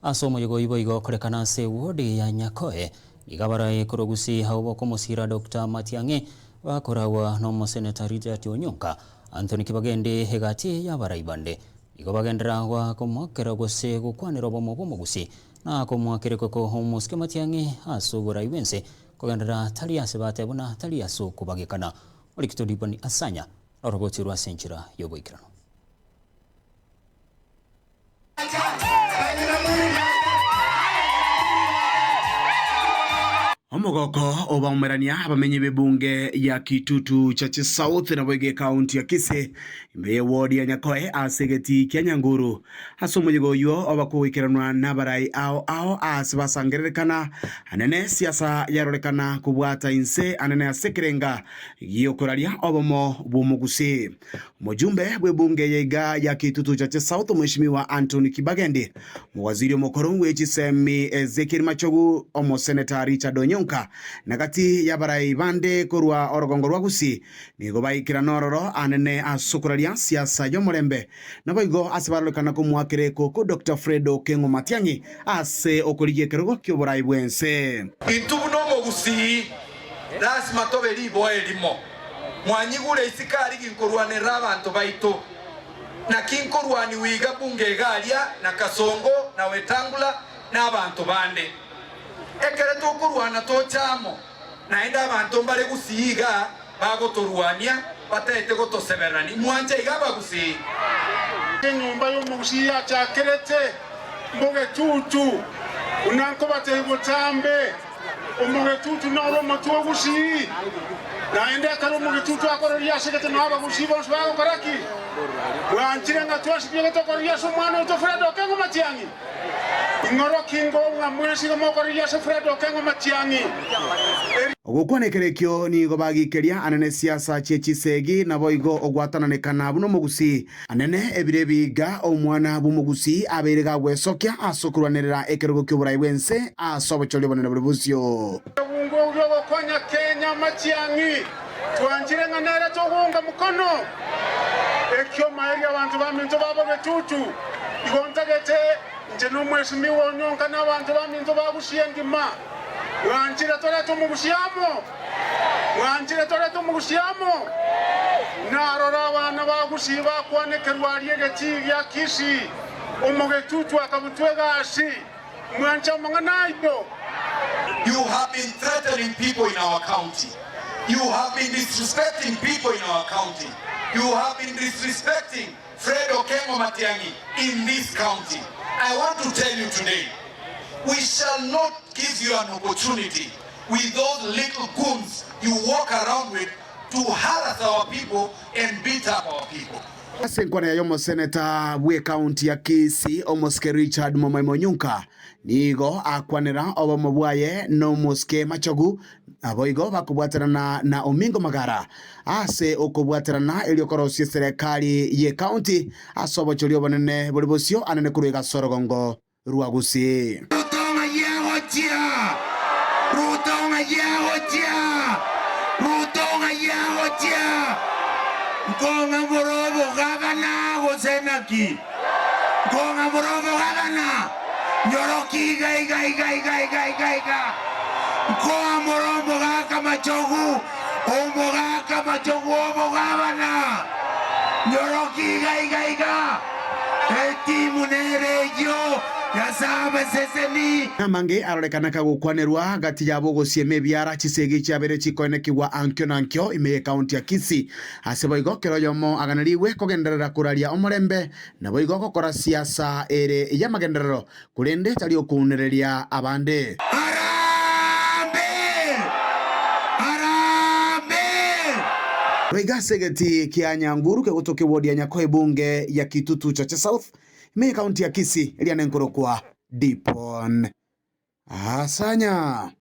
Ase omoyega oyio boigo okorekana ase ewodi ya Nyakoe, nigo abaraai korwa Gusii abwo bokomosiira Doctor Matiang'i bakoragwa n'omoseneta Richard Onyonka, Anthony Kibagendi egati y'abarai bande. Nigo bagenderera goakomoakera gose gokwanera obomo bw'omogusii na komoakera ekoko omosike Matiang'i ase oborai bw'ense kogenderera tari ase bateba buna tari ase okobagekana. Orikito Diboni Asanya noroboti rwa ase enchera y'oboikeranu. Omogoko obaumerania abamenyi b'ebunge ya Kitutu Chache South naboigo ekaunti ya Kisii ime y'ewodi ya Nyakoe ase egetii kia Nyanguru. Ase omoyega oyio obakogoikeranwa nabarai ao ao aase basangererekana anene siasa yarorekana kobwata inse anene ase ekerenga giokoraria obomo bw'omogusii. Omojumbe bw'ebunge eye iga ya Kitutu Chache South Mweshimiwa Anthony Kibagendi, Omowaziri omokoro bwe chisemi Ezekiel Machogu, Omoseneta Richard Onyonka na gati y'abarai bande korwa orogongo rwa Gusii nigo baikerana ororo anene ase okoraria siasa y'omorembe naboigo ase barorekana komoakera ekoko Doctor Fred Okengo Matiang'i ase okorigia ekerogo ki'oborai bw'ense. Intwe buna omogusii lasima tobe riboa erimo. Mwanyigure isiko aria ginkorwanerera abanto baito. Naki nkorwaniwa iga bunge iga aria na Kasongo na Wetangula na abanto bande. Ekere tokorwana tocha amo, naende abanto mbare gusii iga bagotorwania bataete gotosebererani. Mwanche iga abagusii? Enyomba y'omogusii yachakerete mbogetutu, buna nkobatebia botambe. Omogetutu noro omotwe o Gusii, naende ekero omogetutu akororia ase gete nao abagusii bonsi bagokora ki? Bwanchire ng'a twensi twegete okororia ase omwana oito Fred Okengo Matiang'i? Ing'oroki ingo ng'a mwensi iga mokororia ase Fred Okengo Matiang'i? Erio. Ogokwana ekero ekio nigo bagikeria anene siasa chie chisegi, naboigo ogwatananekana buna omogusii. Anene ebiro ebi iga omwana bw'omogusii abeire gagwesokia ase okorwanerera ekerogo ki'oborai bw'ense ase obochori obonene bore bosio. Obunge oria ogokonya Kenya Matiang'i twanchire ng'a nere togounga mokono ekioma erio abanto baminto babo getutu igo ntagete inche nomwesimiwa onyonka na abanto baminto bagusie engima mwanchire torete omogusi amo. Mwanchire torete omogusi amo? Narora abana ba Gusii bakwanekerwa aria egetii gia Kisii, omogetutu akabutwa egasi. Mwanche amang'ana ayio? You have been threatening people in our county, you have been disrespecting people in our county, you have been disrespecting Fred Okengo Matiang'i in this county. I want to tell you today, we shall not give you an opportunity with those little goons you walk around with to harass our people and beat up our people. Ase enkwana yaye omoseneta bw'ekaunti ya Kisii omosike Richard Momoima Onyonka nigo akwanera obomo bwaye nomosike Machogu Naboigo bakobwaterana na Omingo Magara ase okobwaterana erio korosia eserekari ye county ase obochori obonene bore bosio anene korwa egasi orogongo rwa Gusii. Ruto ng'ai agochia? Ruto ng'ai agochia? Ruto ng'ai agochia? Nkong'a more obogabana gose naki? Nkong'a more omogabana, nyorokia iga iga iga iga iga iga iga. Nkoa more omogaka machogu, omogaka machogu omogabana, nyorokia iga iga iga. Etimu nere eyio, Nyasae abaseseni. Namange arorekana kagokwanerwa gati yabo ogosiema ebiara chisegi chiabeire chikoenekigwa ankio na ankio ime y'ekaunti ya Kisii. Ase boigo kera oyomo aganerigwe kogenderera koraria omorembe, naboigo gokora siasa ere y'amagenderero, korende tari okounereria abande. Harambee! Harambee! Boigo ase egetii kia Nyanguru kegotoka ewodi ya Nyakoe ebunge ya Kitutu Chache South, ime y'ekaunti ya Kisii, eria nenkorokwa Dipon Asanya.